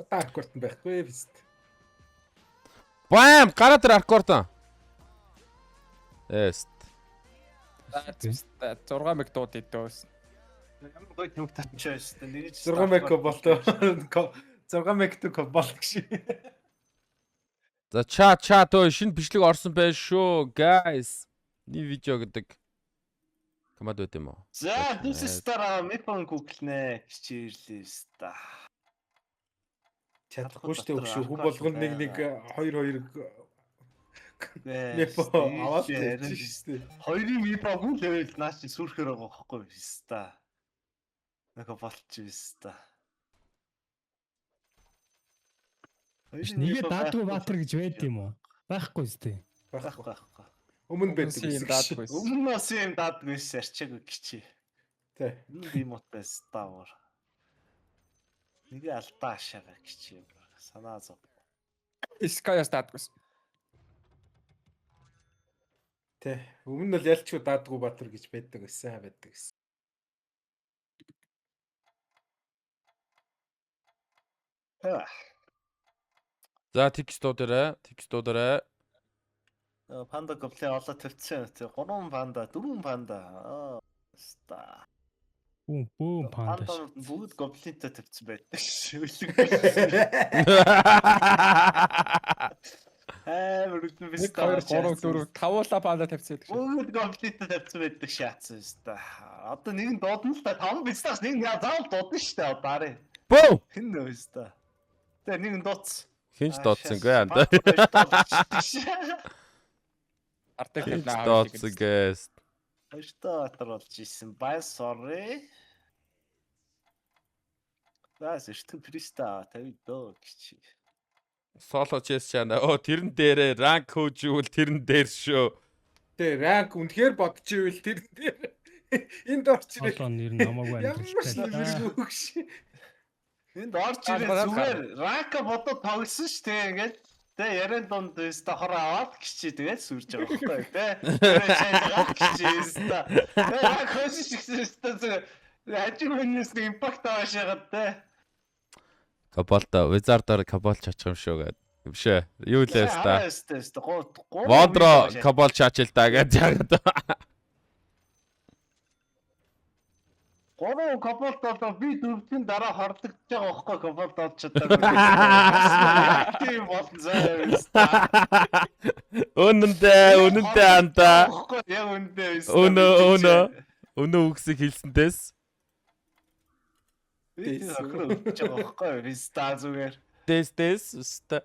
Удаан аккорд нь байхгүй бист. Бам! Гараа дээр аккорд. Эст. 6 мег дууд идөөс. Ямар гоё тэмх татчаа шүү дээ. Нэгж 6 мег болт 6 мег тө болт гэж. За чат чат өө шинэ бичлэг орсон байх шүү guys. New видео гэдэг команд байт юм уу? За, this is star Mipon Google-нэ гэж ирлээ ста. Чадахгүй шүү дээ өгшөө. Хүн болгоно нэг нэг хоёр хоёр мепо аваад тавьчих шүү дээ. Хоёрын Mipon хүн level наа чи сүрхээр байгаа байхгүй ста. Нэг болчих ста. Биш нэгэ даадгүй баатар гэж байд юм уу? Байхгүй зү. Байхгүй байхгүй. Өмнө байдаг юм даадгүй. Өмнө нь бас юм даадгүй арчаагүй гिचи. Тэ. Би мот байс таавар. Нэг алдаа ашаага гिचи. Санаа зов. Скайас даадгүй. Тэ. Өмнө нь бол ялчгүй даадгүй баатар гэж байдаг байсан байдаг гэсэн. За текст дуудаарай. Текст дуудаарай. Панда гоблин олоо тавьчихсан. 3 панда, 4 панда. Аа. Ста. Бүүм бүүм панда. Панда бүгд гоблинтай тавьчихсан байдаг шүү. Амар үдэн 1 2 3 4 5 панда тавьчихсан байдаг шүү. Бүгд гоблинтай тавьчихсан байдаг шаацсан ста. Одоо нэг нь дуудана л та 5 бистаас нэг нь заавал дуудана шүү дээ одоо арай. Бөө. Хэн нөө ста. Тэгээ нэг нь дуудсан. Хинч дуудсангүй анда. Ардыг Хинч тавьна. дуудсан гэс. Хоёртой баатар болж исэн. Bye sorry. Заас эртэн Приста 50 дөө гэж. Соло чес чана. Оо тэрэн дээрээ ранк хөөжүүл тэрэн дээр шүү. Тэ ранк үнэхээр бодож ивэл тэр дээр энд орч ирээ. Соло нэр нь хамаагүй Ямар ч амьдралтай. нэргүй өгш. Энд орж ирээ зүгээр рака бодоод тоглосон шүү дээ ингээл. Тэ яриан дунд өстө хороо аваад гिचи тэгээд сүрж байгаа байхгүй тэ. Тэгээд шааж гिचи өстө. Тэгээд рак хөөс шигсэн өстө зүгээр хажуу хүнээс нэг импакт аваашаад тэ. Коболто Wizard-аар коболт чачих юм шүү гэд. Биш ээ. Юу лээ ста. Өстө өстө гоо Вондро коболт чачил та гэд яагаад. Гурван коболт болоо би дөрөвдүн дараа хордогдож байгаа байхгүй коболт олж чадаагүй. Тийм болно заа. Үнэндээ, үнэндээ анда. Байхгүй яг үнэндээ. Өнөө, өнөө. Өнөө үгсийг хэлсэнтээс Би охин өгч байгаа байхгүй виста зүгээр. дэс дэс өстө.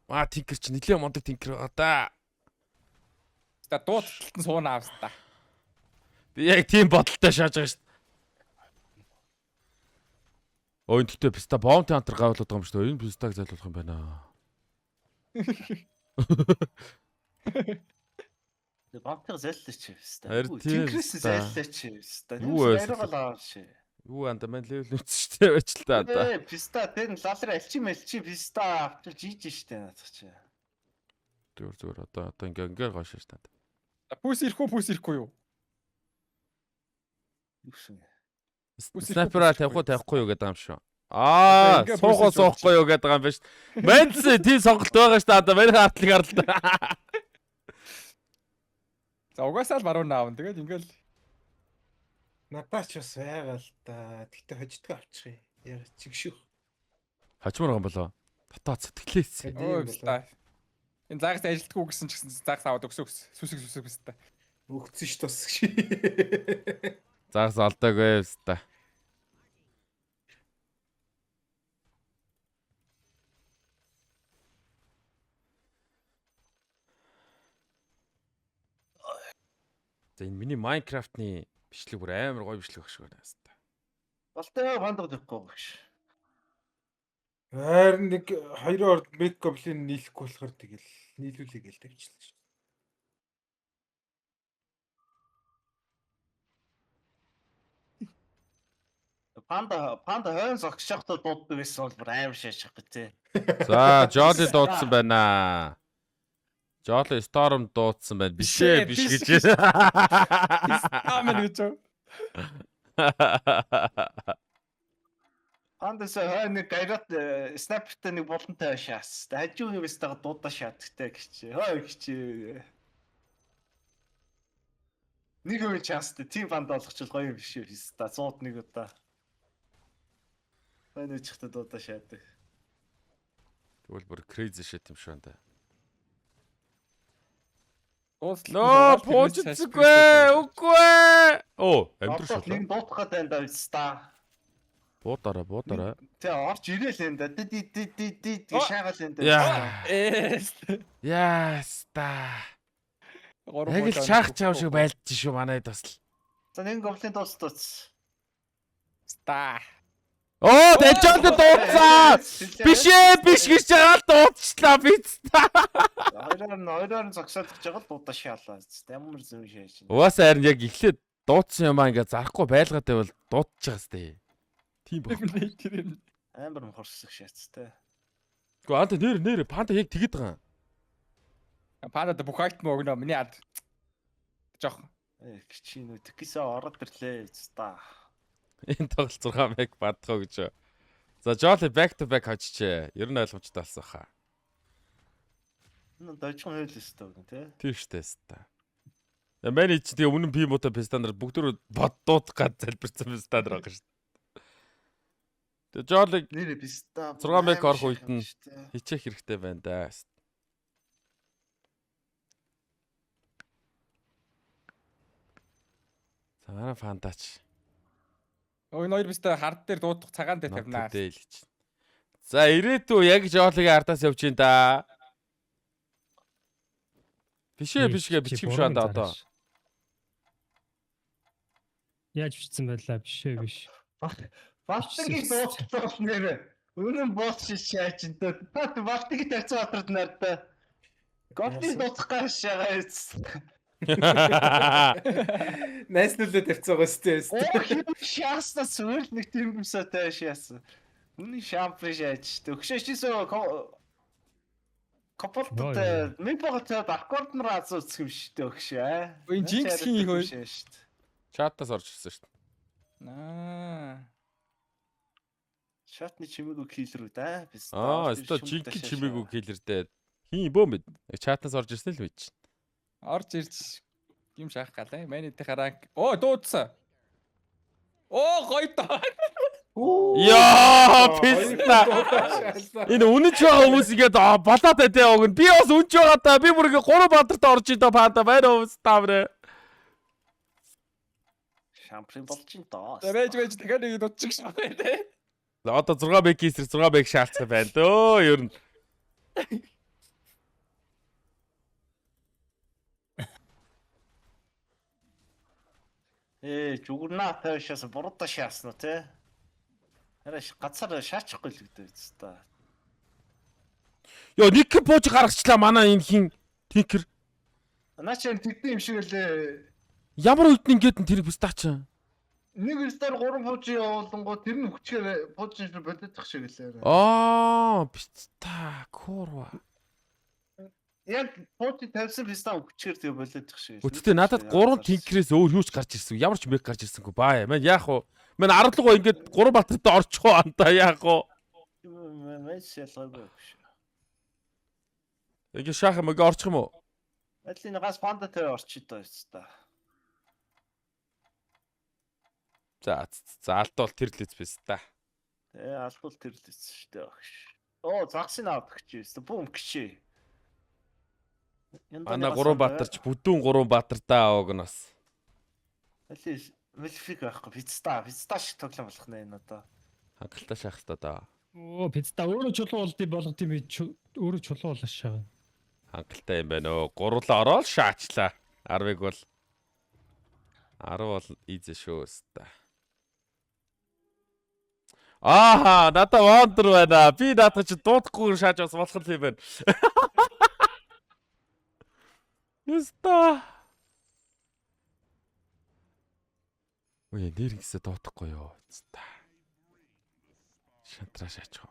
Аа тинкер чи нилээ мундаг тинкер байгаа да. Ста дуудталт нь сууна авста. Би яг тийм бодолтой шааж байгаа шүү дээ. Өө энэ гэхдээ писта bounty hunter гавлаад байгаа юм шүү дээ. Энэ пистаг зайлуулах юм байна. Бамтыг зайллаач виста. Харин тийм Тинкрээс виста. зайллаач виста. Юу байсан? Баяргаал аваач. Юу анда мань левел үтсэн шүү дээ байж л та анда. Ээ писта тэр лалар алчи мэлчи писта авчиж ийж штэ наадах чи. Зүгээр зүгээр одоо одоо ингээ ингээ гоё шааж та. Пүс ирэхгүй пүс ирэхгүй юу? Юу гэсэн. Снайпераа тавих уу тавихгүй юу гэдэг юм шүү. Аа, Ингээ суух уу бүсэж суухгүй юу гэдэг юм байна шүү. Мэнс тийм сонголт байгаа шүү дээ. Одоо манайхан артлыг харлаа. За угаасаа л баруун аавн. Тэгээд ингээл Надаа ч бас байгаа л да. Тэгтээ хожидгоо авчих юм. Яг чигшүү. Хожмор байгаа юм болоо. Дотоод сэтгэлээсээ. Тийм өө болоо. писта. Энэ загас ажилтгүй гэсэн ч гэсэн загас аваад өгсөө өгс. Сүсэг сүсэг писта. Өгцөн ш тус гэж. Загас олдоогүй өста. За энэ миний Minecraft-ны бичлэг бүр амар гоё бичлэг багш байна өста. Болтой панда тавихгүй багш. Харин нэг хоёрын орд мег гоблин нийлэхгүй болохоор тэгэл нийлүүлээ гээл тавьчихлаа ш. Панда панда хойн зогсож явахдаа дууддаг байсан бол бүр амар шааших гэж тий. За, Jolly дуудсан байна. Jolly Storm дуудсан байна. Биш ээ, биш Биш, гэж. Писта мэн гэж юу? Пандас хой нэг гайрат снайпертай нэг булантай шаас. Хажуу юм өстөг дуудаа шаадагтай гэж. Хой гэж. Нэг үе чанстай тийм панда болгочихвол гоё юм биш үү? Та 100-д нэг удаа. Хой нэг чихтэй дуудаа шаадаг. Тэгвэл бүр crazy shit юм шиг байна да. Нөө Нөө пуужицгүй үгүй. Оо, амьдрал шалаа. Нэг дуутах гээд байна да өста. Буудараа, буудараа. Тэ орч ирээл энэ да. Ди ди ди ди ди гэж шаагаал энэ да. Яа. Яста. Яг л чаах чав шиг байлдж шүү манай бас л. За нэг гоблин дуустууц. Ста. Оо, тэжээнд дуудсан. Биш ээ, биш гэж байгаа л дуудчлаа биз та. Хоёроор нь зогсоод гэж байгаа л дуудаа шаалаа. Ямар зөв шааж. Угаасаа харин яг эхлээд дуудсан юм аа ингээ зарахгүй байлгаад байвал дуудчих хэвээр. Тийм баг. Амар мохорсох шаац те. Гэхдээ анта нэр нэр панда яг тэгэд байгаа. Пандад бүх айтм өгнө миний ад. Жох. Кичи нүү тэгсээ ороод ирлээ та. Энэ тоглолт 6 мег бадхаа гэж. За Jolly back to back хожчихэ. Ер нь ойлгомжтой болсон хаа. Энэ дожхон хөл өстэй гэн те. Тийм штэ ста. Манай чи тэгээ өмнө би муута пестандар бүгдөө боддууд гад залбирсан пестандар байгаа штэ. Тэгээ Jolly Нэрэ песта. 6 мег орох үед нь хичээх хэрэгтэй байна да. За манай фантач. Өө энэ хоёр бистэ хард дээр дуудах цагаан дээр тавина. Тэгэл гэж. За ирээдүй яг Jolly-гийн ардаас явж ин да. Биш ээ биш гэ бичих юм шиг байна да одоо. Яаж бичсэн байлаа биш ээ биш. Балтгийн дуудлаа нэрэ. Үнэн бууч шаач энэ. Та Балтгийн тавьсан баатарт нардаа. Гоблин дуудах гаш шагаа эц. Найс нүлээ тавьсан байгаа шүү дээ. Оо хин шааснаа зүгээр л нэг тийм юмсаатай шаасан. Үнэн шампи шаач. Төгшөөчсөө Копорттой мипогтой аккорд нар аз үзэх юм шүү дээ өгшөө. Энэ Jinx хин их ой. Чатаас орж ирсэн шүү дээ. Аа. Шатны чимээгүй киллер үү да. Аа, өстой жинхэнэ чимээгүй киллер дээ. Хин бөө мэд. Чатаас орж ирсэн л байж. Орж ирж юм шаах галаа. Манай дэх ранк. Оо дуудсан. Оо гоё доо. Яа, писта. Энэ үнэнч байгаа хүмүүс ингээд болоод байдээ уг нь. Би бас үнэнч байгаа та. Би бүр ингээд 3 баатарт орж идэ паата байна хүмүүс таамрэ. Шампрын болж ин доо. За байж байж дахиад нэг дуудчих шах байна те. Одоо 6 бэг эсрэг 6 бэг шаалцах байна дөө. Ер нь. Ээ, жүгүрнаа тайшаас буруудаа шаасан уу те? Арай ганцаар шаачихгүй л гэдэг биз та. Йоо, нэг пууж гаргачлаа манай энэ хин тинкер. Наа чи тэгдэн юм шиг лээ. Ямар үед нь ингээд тэр писта чи. Нэг эрсдэр 3 пууж явуулангуу тэр нь хүчээр пууж шиг бодох шиг лээ. Аа, писта, курва. Яг пууж тавьсан писта хүчээр тэгээ болоодох шиг. Өтөлтөө надад 3 тинкерээс өөр юу ч гарч ирсэн. Ямар ч мэг гарч ирсэнгүй. Баа. Мэн яах вэ? Мэн 10 руу ингээд 3 баатартай орчих уу антаа яах вэ? Мэс ялгаагүй биш. Ингээ шаах юм ингээ орчих юм уу? Алин газ панда тавь орчих доо та. За за алдвал тэр л биз та. Тэ алдвал тэр л биз шүү дээ багш. Оо загсын авдаг чи биз. Бүүм гिचээ. Манай 3 баатарч бүдүүн 3 баатар даа уг нь бас. Алин мэлфик байхгүй пицца пицца шиг тоглоом болох нэ энэ одоо. Хангалттай шаах хэрэгтэй даа. Оо пицца өөрөө чулуу болд болгох юм өөрөө чулуу болоо шагаа. Хангалттай юм байна өө. Гурлаа ороод шаачлаа. 10-ыг бол 10 бол easy шүү өста. Ааха, надад wonder байна. Би наадах чи дуудахгүй шааж бас болох юм байна. Өста. Үе, нэр ингэсэ дуутахгүй юу? Өста. Шантраа шаачих.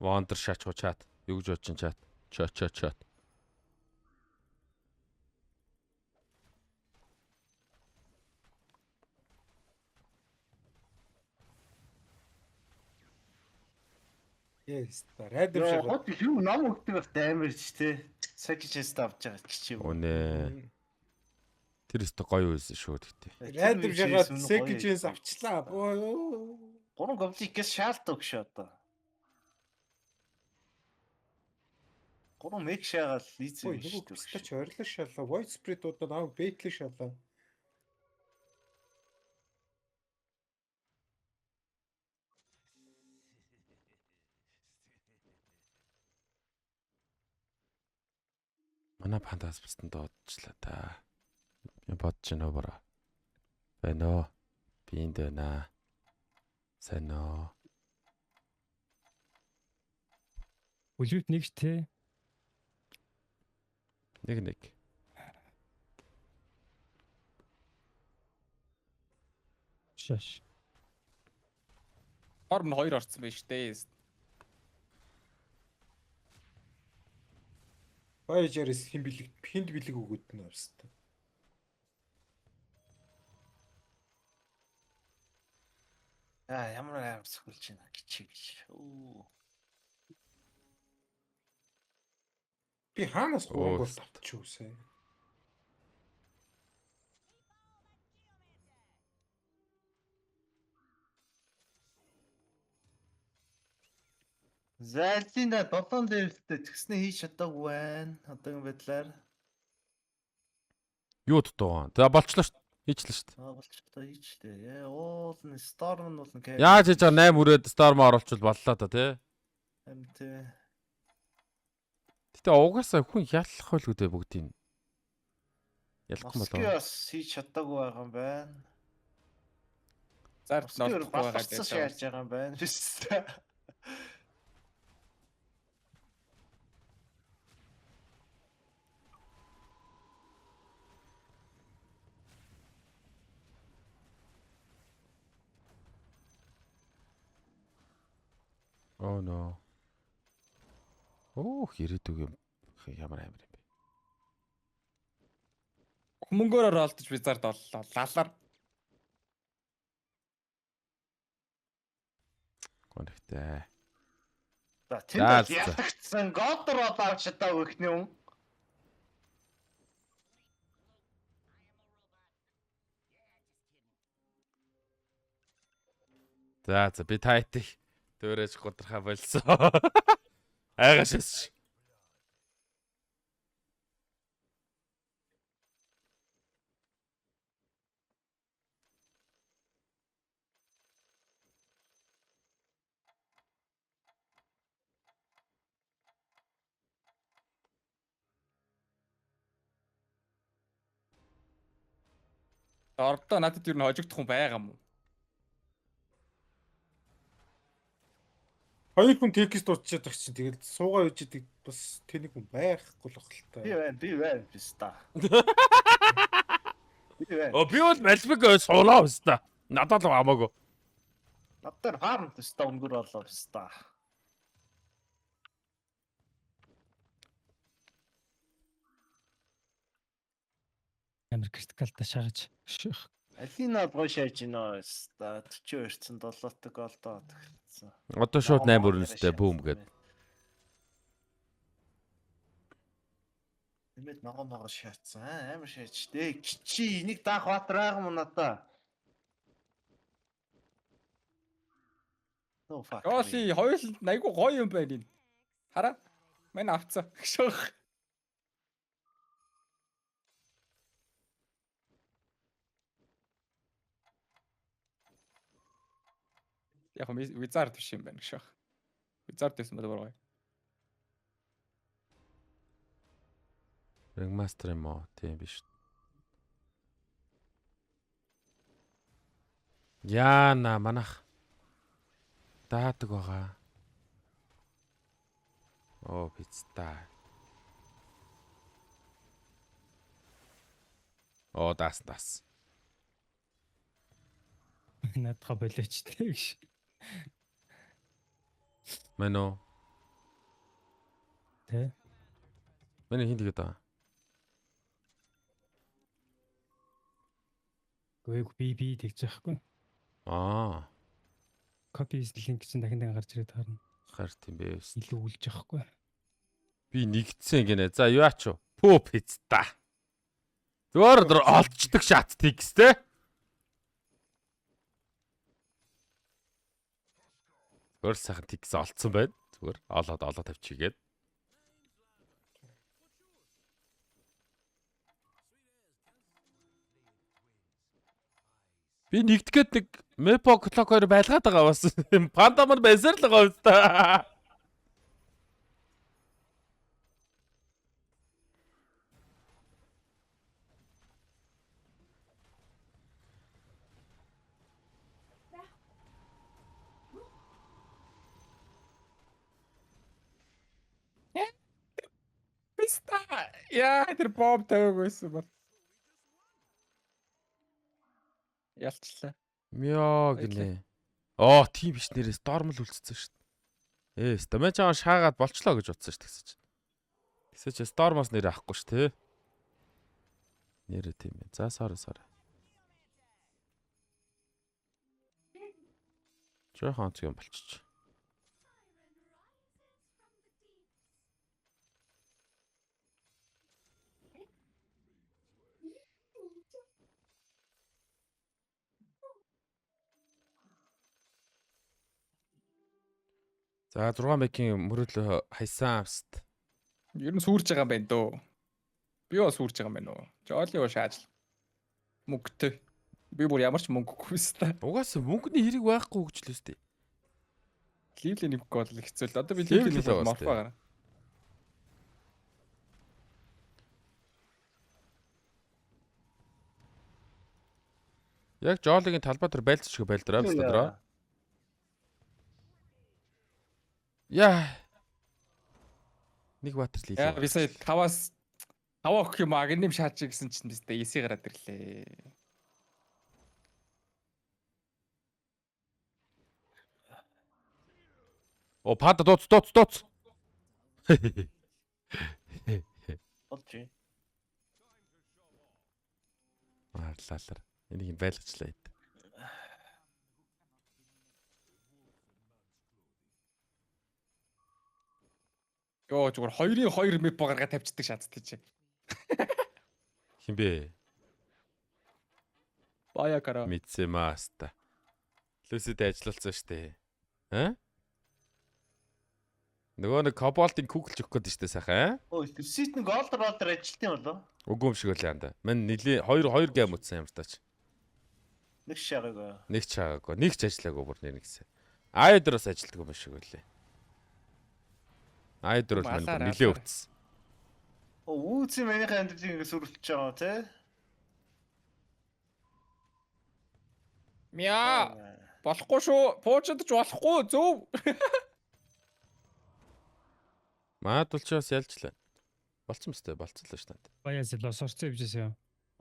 Wonder шаачгүй чат. Юу гэж бодчин чат. Чат чат чат. Yes, та рандом Йоо, шагаа. хот юу ном өгдөг байх амар ч те. Second chance авч байгаа ч юм. Үнэ. Тэр өстө гоё байсан шүү гэхдээ. Рандом шагаад second chance авчлаа. Боо. Гурван гобликээс шаалт өгш одоо. Гурван мег шаагаал ийз Ой, юм нөгөө шүү дээ. пистач орилоо шалаа. Void Spirit удаа намайг бейтлээ шалаа. Манай пандас бусдад дуудчихлаа та. Би бодож байна уу бороо. Байна уу? Би энд байна. Сайн уу? Үлгэрт нэг ч те. Нэг нэг. Шаш. Орм нь хоёр орцсон байж тээ. Voyager-с хин бэлэг хинд бэлэг өгөөд нь авсан. Аа, ямар амар сөхөлж байна гिचи гэж. Оо. Би хаанаас Оо, гурван гол авчих үү сая. Зайлина 7 левелтэй тэгснэ хийж чадаагүй байна. Одоогийн байдлаар. Юу дутуу. За болчлоо шүү. Хийчлээ шүү. Аа болчихлоо хийчлээ. Яа, уул нь Storm нь бол нь Яаж хийж байгаа 8 хүрээд Storm оруулчвал боллоо та тий. Харин тий. Гэтэ угаасаа хүн ялах байлгүй дээ бүгдийг. Ялахгүй Моски болоо. бас хийж чадаагүй байгаа юм байна. Зард Моски нолдохгүй байгаа баларсан гэдэг. шааж байгаа юм байна. Биш. Oh no. Өөх ирээдүг юм ямар амар юм бэ. Мөнгөөр оролдож би зард оллоо. Лалар. Гонхтой. За За, тэнд бол за. ялагдсан Годор бол авч чадаагүй ихний юм. За за би тайтыг дөөрэж гудрахаа болсон. Айгаш. Ордоо надад юу н хожигдох хүн байгаа юм уу? Хоёр хүн текст дуудчихад байгаа чинь тэгэл суугаа үж идэг бас тэнийг хүн байхгүй л Би бах л та. байна, би байна биш та. Би байна. Оо би бол малбиг суулаа өстө. Надад л хамаагүй. Над дээр фарм төс та өнгөр болоо биш та. Амар критикал та шаагаж. Ших. Алина гоё шааж гинөө та 42 цэн 7-т голдоо төгссөн. Одоо шууд 8 өрнөстэй бүүм гэд. Нэмээд ногоо ногоо шаацсан. Амар шаач дээ. Кичи энийг даах баатар байгаа юм надаа. No fuck. me. Жоли хоёуланд айгу гоё юм байна энэ. Хараа. Мань авцсан. Шөөх. Яг нь wizard биш юм байна гшөөх. Wizard байсан бол бүр гоё. Ringmaster юм уу? Тийм биш. Яана манах даадаг байгаа. Оо пиццта. Оо даас даас. Наадха болооч те гэж. Мэн үү? Тэ. Миний хин тэгээд байгаа. Гүй би тэгж яахгүй. Аа, Copy link чинь дахин дахин гарч ирээд харна. хар тийм бэ. Илүү үлж яахгүй. Би нэгдсэн гинэ. За юу аач вэ? Пүү пицца. Зүгээр олдчдаг шат тэгс те. Зүгээр сайхан тэгс олдсон байна. Зүгээр олоод олоо тавьчихгээд. Би нэгдгээд нэг Mepo Clock хоёр байлгаад байгаа бас. Панда мань байсаар л байгаа юм та. Писта. Яа, тэр бомб тавиаг байсан бол. Ялчлаа. Мё гинэ. Оо, тийм биш нэрээс Storm л үлдсэн шүү дээ. Ээ, стамэж аа шаагаад болчлоо гэж бодсон шүү дээ тэгсэж. Тэгсэж чи Storm-оос нэр авахгүй шүү дээ. Нэрээ тийм ээ. За, sorry sorry. Жохон онцгой юм болчих. За 6 мекийн мөрөдлөө хайсан авст. Ер нь сүрж байгаа юм байна дөө. Би бас сүрж байгаа юм байна уу? Жоли уу шааж. Мөнгөтэй. Би бүр ямар ч мөнгөгүй өстэй. Угаасаа мөнгөний хэрэг байхгүй гэж л өстэй. Ливли нэмэхгүй бол хэцүү л. Одоо би Ливли ливли л байгаа нэмэх морфо өстэй. гараа. Яг Жолигийн талбай дээр байлцчих байлдраа биз дээ. Яа. Нэг баатар л Яа илүү. би сая 5-аас 5 өгөх юм агним шаач гэсэн чинь биз дээ 9 гараад ирлээ. О панда дууц дууц дууц. Болж. Арлаалар. Энийг юм байлгачлаа хэд. Йоо зүгээр 2-ын 2 мп гаргаа тавьчихдаг шаттай чи. Хин бэ? Бая караа. Мэдсэмаста. Люсид ажиллалцсан штэ. Аа? Нөгөө нэг Коболтын Google өгөх гээд штэ сайхан. Өө, Сит нэг голдор болдор ажилт юм болов? Үгүй юм шиг үлээ анда. Мань нилийн 2 2 гейм утсан юм таач. Нэг шаагаагүй. Нэг ч хаагаагүй, нэг ч ажиллаагүй бүр нэр нэгсэн. Айдроос ажилтдаг юм шиг үлээ. Айдроос мань бүр Малаар, нилээ алаар. өвцсөн. Өө, үүцэн манийхээ амьдралыг ингэ сүрэлтэж байгаа тий. Мяа. Болохгүй шүү. Пуужид ч болохгүй зөв. Маад бол чи бас ялжлаа. Болцсон мэт болцсон л шүү дээ. Баяас л сорцсон явжсэн юм.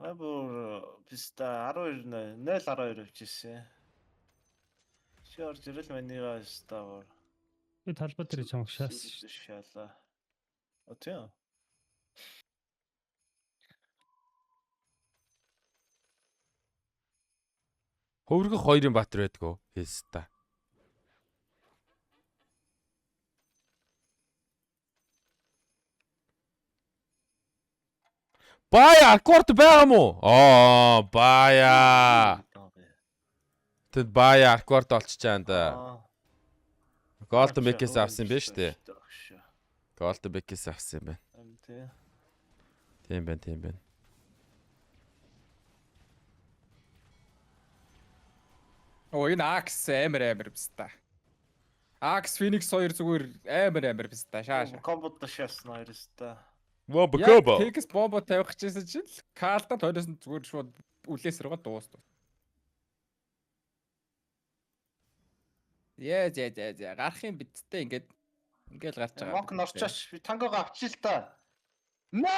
Аа бүр биста 12 0.12 явчихсэн. Чи орж ирэл манийгаа ста бүр. Би талбай дээр чамаг шаасан шүү. Шаалаа. О тийм. Хөвөргөх хоёрын баатар байдгүй. Хэста. Бая аккорд байгаа мó? Аа, бая. Тэд бая аккорд олччаа анда. Голден Бекээс авсан юм байна шүү дээ. Голден Бекээс авсан юм байна. Тийм. Тийм байна, тийм байна. Оо энэ Axe амар амар биз та. Axe Phoenix хоёр зүгээр амар амар биз та. Шааш. Комбод шаасан хоёроос та. Вомбо Яг кобо. Tex бомбо тавих гэжсэн чинь л Калдан тойроос нь зүгээр шууд үлээс рүүгээ дуустав. Яа зэ зэ зэ гарах юм бидтэй ингээд ингээл гарч байгаа. Монк норчооч би тангого авчил та. No!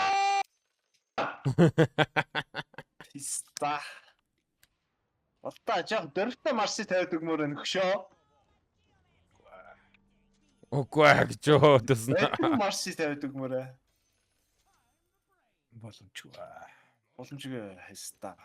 Писта. Болтаа жоо дөрөвтэй марси тавиад өгмөр өнөхшөө. Үгүй ээ гэж өөдөөс нь. Байтан Марси тавиад өгмөрөө. Боломжгүй. Боломжгүй хайста.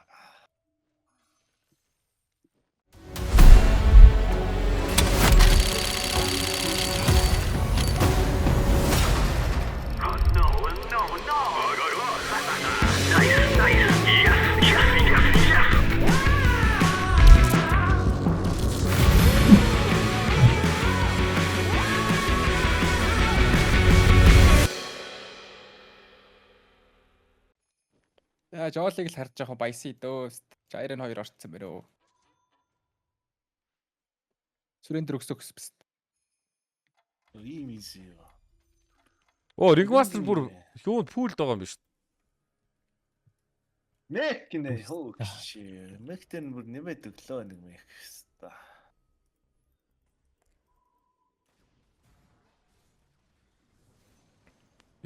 Яа, Жолыг л харж жоохон баясъя дөө. Жайрын хоёр орцсон мөрөө. Сүрэн дөрөг сөгс бист. Ийм easy юу. Оо, Ringmaster бүр юунд пүүлд байгаа юм биш. Мек гинэ хөө чи. Мектэн бүр нэмээд өглөө нэг мек. Хэвээ.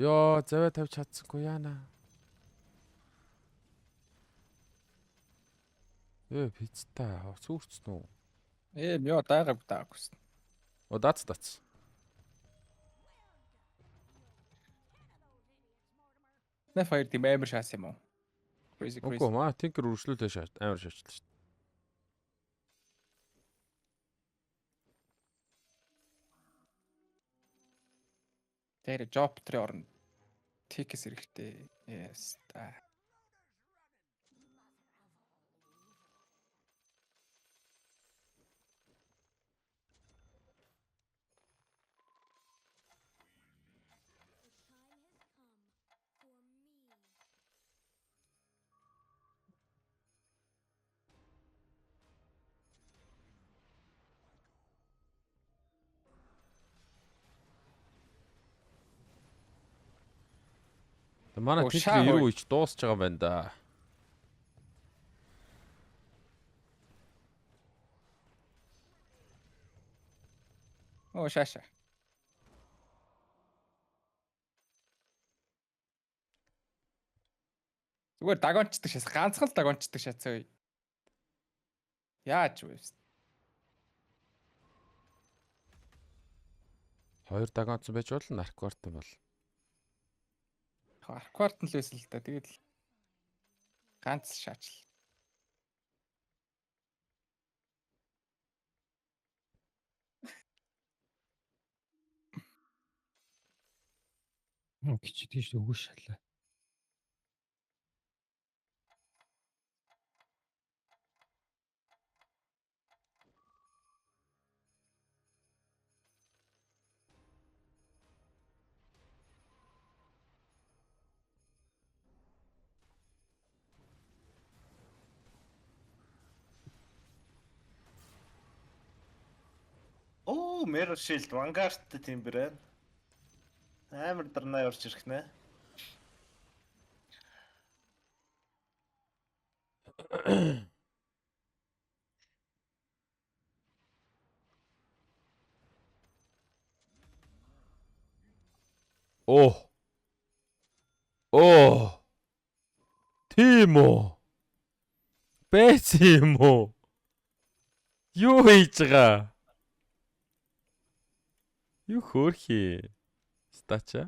Йоо, заваа тавьж чадсангүй яана. Э, пиццта сүрцэн үү? Ээ, мё дайгаагүй даагүйсэн. Оо, дац дац. Неф хоёр тийм амар шаас юм уу? Crazy crazy. Үгүй маа, Tinker үргэлжлүүлээ шаач, амар шаачлаа шүү. Тэр job 3 орно. Тикс хэрэгтэй. Yes. Та. Манай Оо, Tinker шаа 90 хой. үеч дуусч байгаа юм байна да. Оо, шааша. Зүгээр дагончдаг шээс. Ганцхан л дагончдаг шатсан үе. Яаж вэ? Хоёр дагонцсон байж болно, нарквартан бол. Аркварт нь л байсан л да. Тэгээд л ганц шаачл. Гिचдэг шүү өгөөш шалаа. Оо, Mirror Shield Vanguard тийм бэрэн. Амар дарнаа орж ирэх нэ. Оо. Оо. Тийм үү? Бэц юм уу? Юу хийж байгаа? Юу хөөрхий? Стача.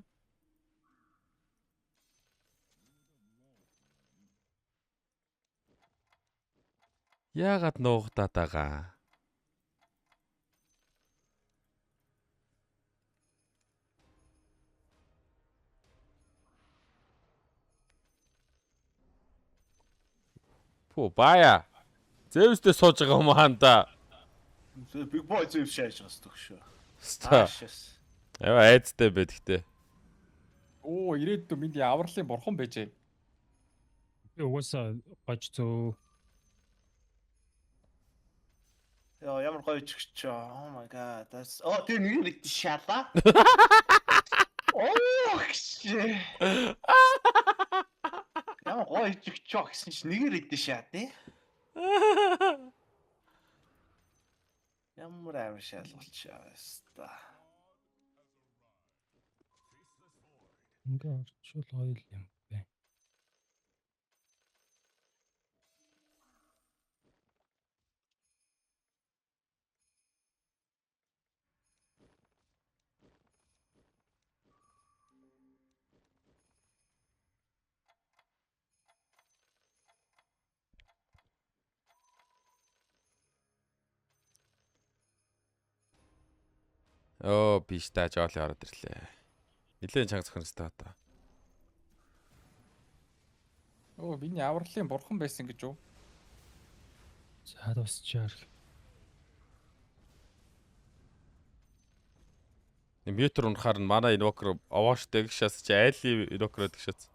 Яагаад нуугдаад байгаа? Пу бая. Зэвстэй сууж байгаа юм хаанда. Big boy зөв шааж байгаа төгшөө. Ста. Аашаас. Яа айцтай байд гэтээ. Оо, ирээдүйд минь авралын бурхан байжээ. Би угаасаа гож зөө. Яа, ямар гоё чигч. Oh my god. That's Oh, тэр нэг нэг шалаа. Оо, гэж. Ямар гоё чигч гэсэн чи нэгээр идэ шаа тий. Ямар амар шал болчихоо ёстой. Ингээ орчвол гоё л юм бэ. Оо биш та жоолын ороод ирлээ. Нилээн чанга зохино та. Оо миний авралын бурхан байсан гэж юу? За дуусчаар. Мьютер унахаар нь манай инвокер овооштэй гэж шээс чи айлын инвокер гэдэг шээс.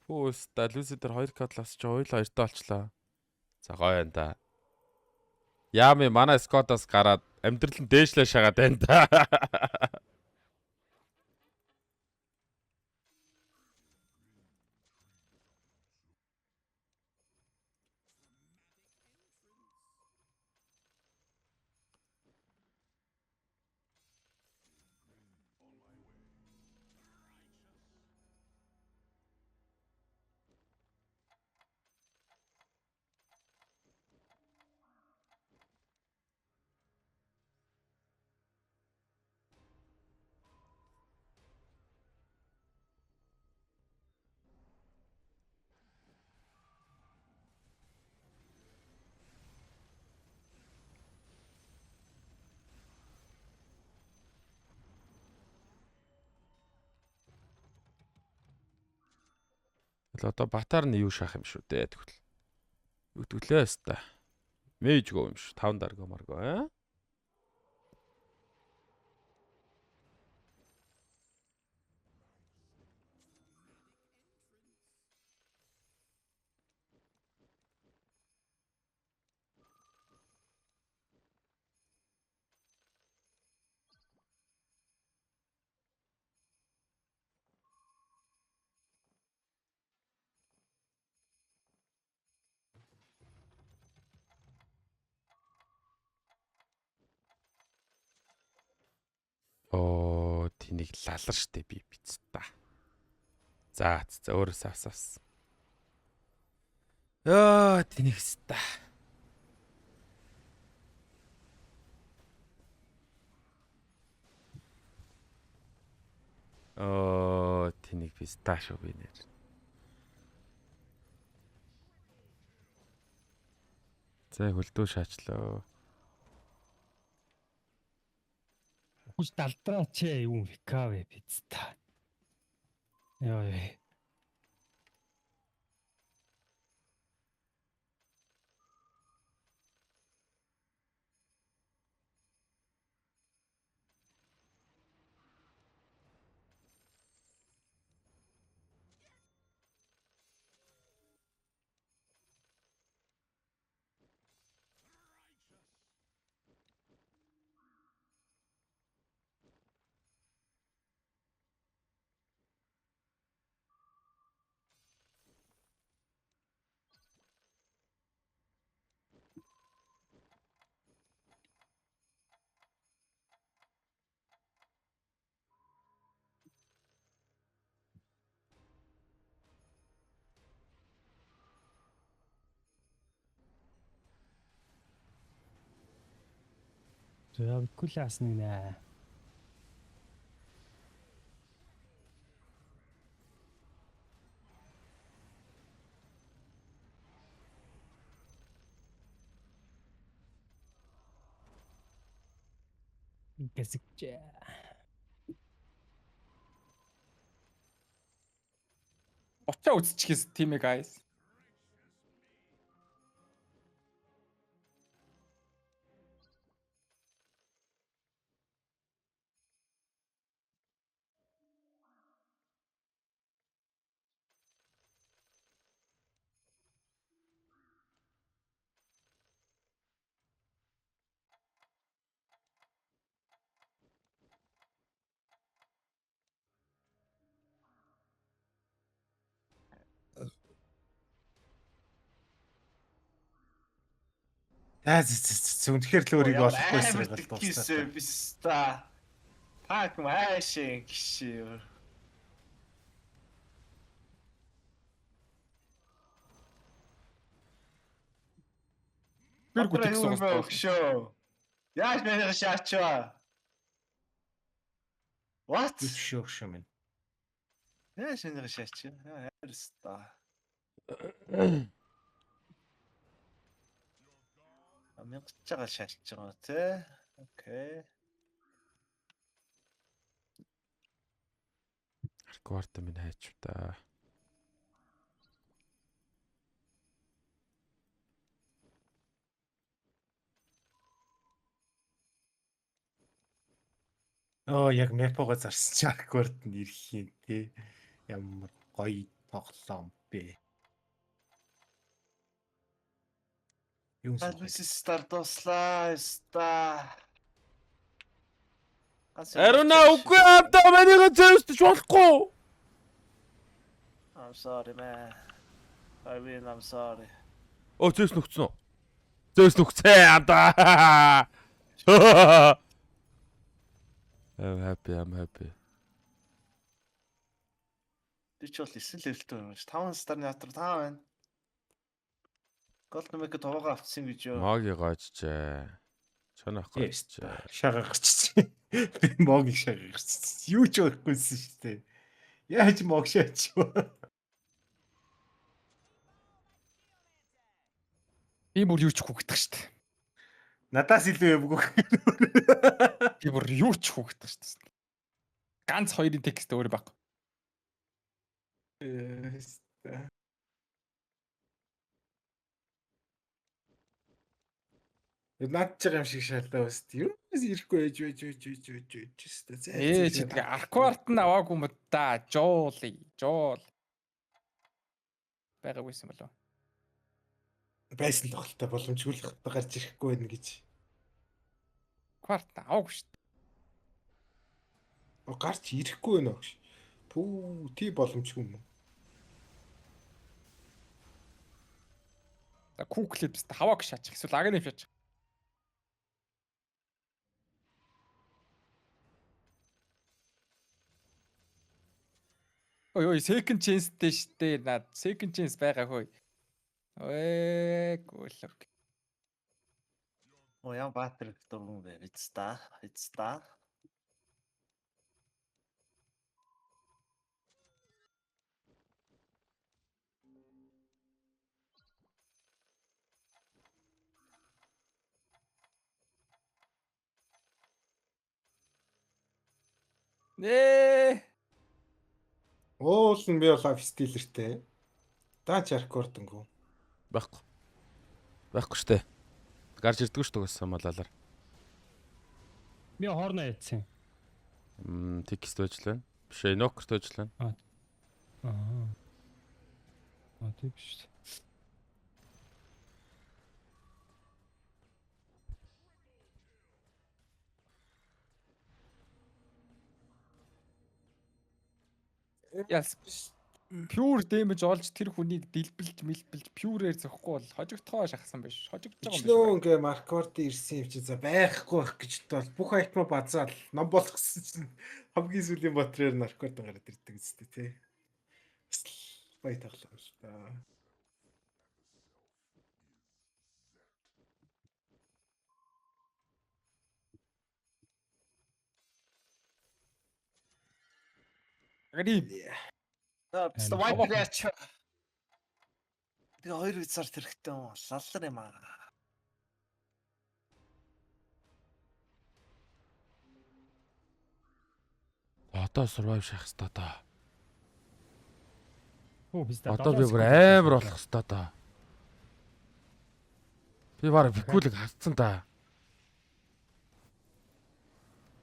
Пүүс та Люси дээр 2 катл авсч хоёул хоёртой олчлаа. За гоё юм да. Яами манай Скотаас гараад амьдрал нь дээшлээ шагаад байна да. Тэгэл одоо Батар нь юу шахах юм шүү дээ тэгвэл. Юу тэглээ өста. Мэж гоо юм шүү. 5 дарго марго аа. Оо тэнийг лалар штэ би биз та. За за өөрөөс авс авс. Яа тэнийг ста. Оо тэнийг би ста шүү би нэр. За хөлдөө шаачлаа. Хүч далдраач юм викавэ биз та. Йоо. За викулаас нэг нэ. Гэсэгч. Очоо үзчихээс тийм ээ guys. За зэ үнэхээр л өөрийгөө олохгүйсэн бол дуусна. Биста. Пак маашин гişи. Тэр гүтгсэн бас шүү. Яаж мэнийх шаачваа? What? Шүү шүү минь. Яаж мэнийх шаач? Хайрста. Мянгаж байгаа шалж байгаа тий. Окей. Аркварт минь хайч та. Оо яг Мепого зарсан чи Арквард нь ирэх юм тий. Ямар гоё тоглоом бэ. Юм Алис стар дуслаа. Ста. Аруна үгүй амдаа манийг зөөсдөж болохгүй. I'm sorry man. I mean I'm sorry. Оо зөөс нүгцэн үү? Зөөс нүгцээ амдаа. I'm happy, I'm happy. Би ч бол 9 левелтэй юм шиг. 5 старны хатар 5 байна. Голд нэмэк товоогоо авчихсан гэж юу? Моги гоожжээ. Чонох гоожжээ. Шагаа гарччих. Би могийг шагаа гарччих. Юу ч өгөхгүйсэн шүү дээ. Яаж мог шаач вэ? Би бүр юу ч хүүхдэх шүү дээ. Надаас илүү юмгүй. Би бүр юу ч хүүхдэх шүү дээ. Ганц хоёрын текст өөр байхгүй. Над ч юм шиг шалаа өст. Юу ирэхгүй ээж ээж ээж ээж ээж ээж өст. Ээ чи тэгээ Аркварт нь аваагүй юм да. Жоол. Жоол. Байгаагүйсэн болов. Байсан тоглолттой боломжгүй л гарч ирэхгүй байна гэж. Аркварт аваагүй шүү дээ. Гарч ирэхгүй байна гэж. Пүү тий боломжгүй юм уу? За куклэд биз хавааг шаачих. Эсвэл агны шаачих. Ой ой second chance дээ штэ над second chance байгаа хөөе. Ой гүйлэг. Оо яа баатар дурган бэ? Эцта, эцта. Нээ. Уул нь би бол life stealer-тэй. Даач рекордингүү. Байхгүй. Байхгүй штэ. Гарч ирдэггүй штэ угаасаа малалаар. Би хоорно яцсан. Текст байж лээ. Биш ээ, нокерт байж лээ. Аа. Аа тийм биш. Яс. Pure damage олж тэр хүнийг дэлбэлж мэлбэлж pure-ээр зөхгүй бол хожигдохоо шахсан биш. Хожигдож байгаа юм Өчнөө ингээ Марквард ирсэн юм чи за байхгүй байх гэж бол бүх айтмаа базаал ном болгосон чинь хамгийн сүүлийн батарейр нарквард гараад ирдэг үстэй тий. Бас л баяр тоглоом л та. биш. За биз white яач. Тэгээ хоёр визар хэрэгтэй юм. Лаллар юм аа. Одоо survive шахах хэрэгтэй да. Хөө биз дээ. Одоо би бүр амар болох хэрэгтэй да. Би бараг бикүүлэг хатсан да.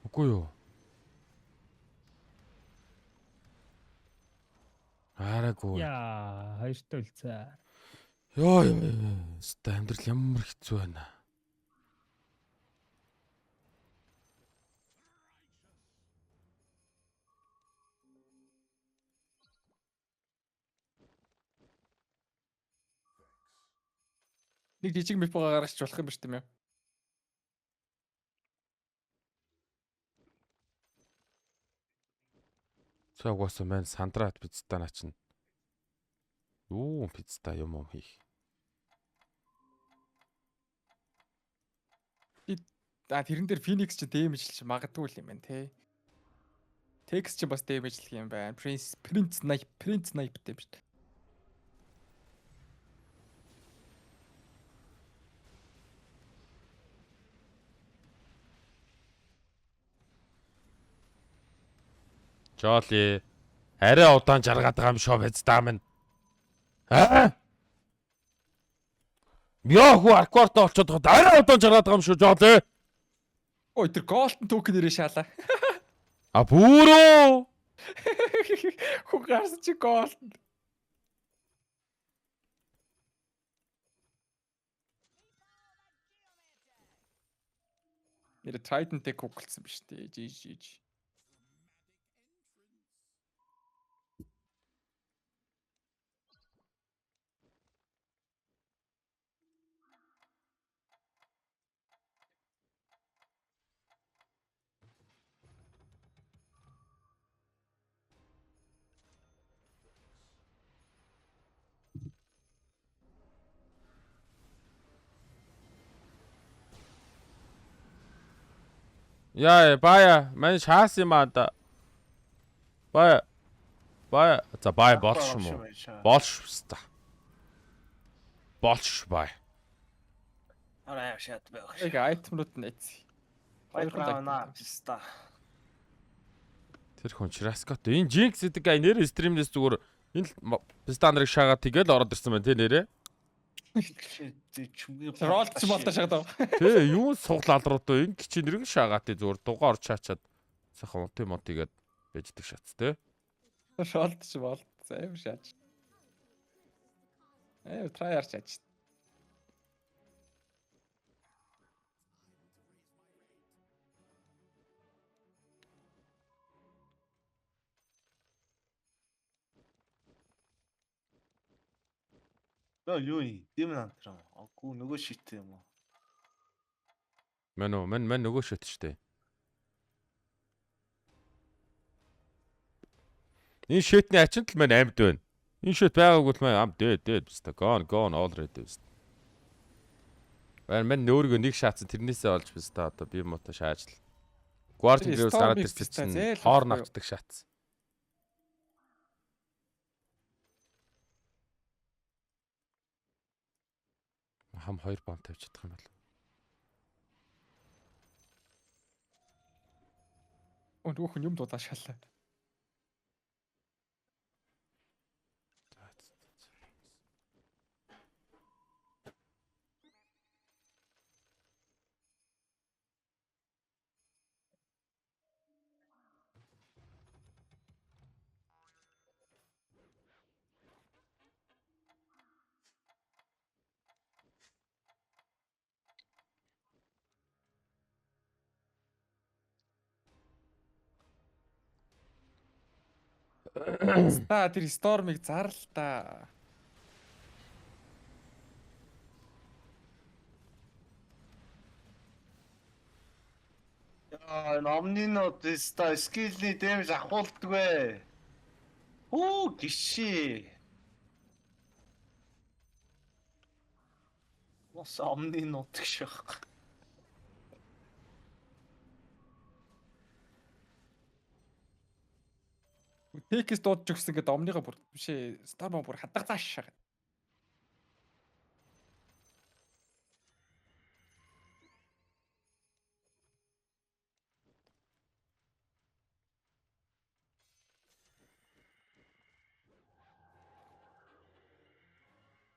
Үгүй юу? Араагүй. Яа, хоёртой үлцээ. Йоо ёо. Өстой амьдрал ямар хэцүү байна. Нэг жижиг мипога гаргач болох юм биш тийм ээ. За угаасаа мань сандраад пиццаа наа чинь. Юу пиццаа юм юм хийх. А тэрэн дээр Phoenix чи дэмэжлж магадгүй л юм байна те. Tex чи бас дэмэжлэх юм байна. Prince Prince Snipe Prince Snipe юм шүү дээ. Жолли. Арай удаан жаргаад байгаа юм шоо биз даа минь. Аа? Яа хүү аркварта олцоод байгаа. Арай удаан жаргаад байгаа юм шүү Жолли. Ой тэр golden token нэрээ шаалаа. А бүрөө. Хүн гарсан чи golden. Нэр Trident Tech хөглөсөн биш үү? GG. Яа, бая, мань шаас юм аа да. Бая. Бая. За бая болж юм уу? Болж та. Болж бай. Арай шат байх. Яг айтемнууд нь эц. Хоёр наа писта. Тэр хүн Чраскот. Энэ Jinx гэдэг ай нэр стримнээс зүгээр энэ л писта нарыг шаагаад тэгэл ороод ирсэн байна те нэрээ. Чүмгийн Ролдч болтой шахаад. Тэ юу сугал алрууд вэ? Энэ кичи нэрэг шаагаад те зүгээр дугаар орч чаачаад сайхан унти мунти гээд байждаг шатс те. Ролдч болт. Амар шаач. Амар try арч шаач. Яа юу юм? Demon Hunter юм. Аггүй нөгөө шит юм уу? Мэн үү мэн мэн нөгөө шат штэ. Энэ шэтний ачинд л мэн амьд байна. Энэ шэт байгаагүй л мэн ам дээд дээд биста. Gone gone already биста. Мэн мэн өөрийгөө нэг шаацсан тэрнээсээ олж биста одоо би мото шааж л. Guardian Тэр Graves гараад Storm-ыг ирсэн биста чинь зээл хоорн байхгүй юу? авчдаг шатсан. Хам 2 бом тавьж чадах юм бол. Өө нөгөө хүн юм дуудаа шаалаа. Та тэр Storm-ыг зарл та. Яа, энэ Omni-нууд писта скиллний дэмж ахуулдаггүй. Хүү гişи. Бас Omni-нууд гэж байхгүй. Текс дуудаж өгсөн гэдэг Omni-го бүр биш ээ. Storm бүр хаддаг зааш шаа.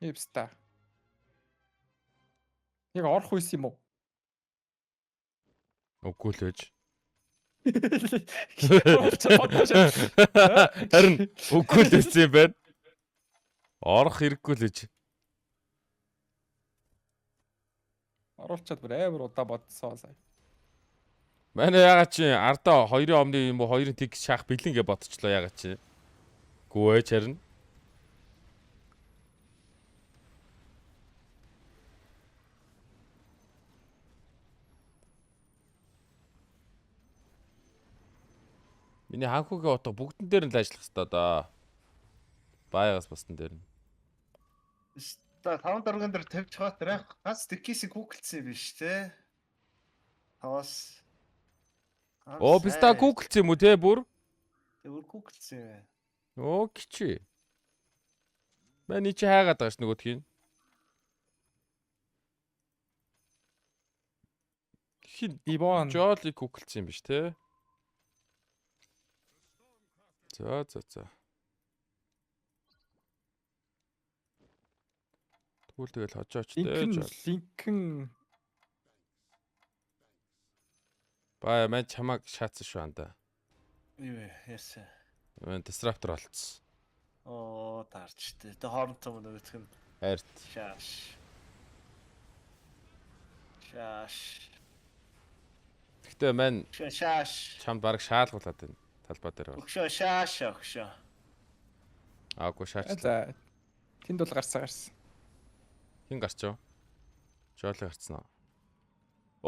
Ипста. Яг орох үйс юм уу? Үгүй л байж. Орох Харин үгүй л байсан юм байна. Орох хэрэггүй л гэж. Оруулчаад бүр амар удаа бодсоо сая. Манай ягаад чи ардаа хоёрын omni юм уу хоёрын тэг шаах бэлэн гэж бодчихлоо ягаад чи. Гүү ээж харин. Миний ханхүүгийн утга бүгдэн дээр нь л ажиллах хэрэгтэй доо. Баягаас бусдан дээр нь. Та 5 дарган дээр тавьж байгаа тэр ганц дикисийг гуглдсан юм биш те. Таваас. Оо писта гуглдсан юм уу те бүр? Тэг бүр гуглдсан юм. Оо кичи. Манай чи хайгаад байгаа ш нөгөөдх нь. Хин Дибон Жолик гуглдсан юм биш те? За за за. Тэгвэл тэгэл хожооч дээ. Линкэн Баа мань чамааг шаацсан шүү анда. Юу вэ? Яасан. Мань disruptor олцсон. Оо таарч тээ. Тэ хоорондоо нөгөөх нь Хайрт. шааш. Шааш. Гэхдээ мань Шааш. чамд бараг шаалгуулад байна. Талбай дээр бол. Өгшөө шааш өгшөө. Аагүй шаачлаа. За. Тэнд бол гарсан гарсан. Хин гарчав? Жоли гарцсан уу?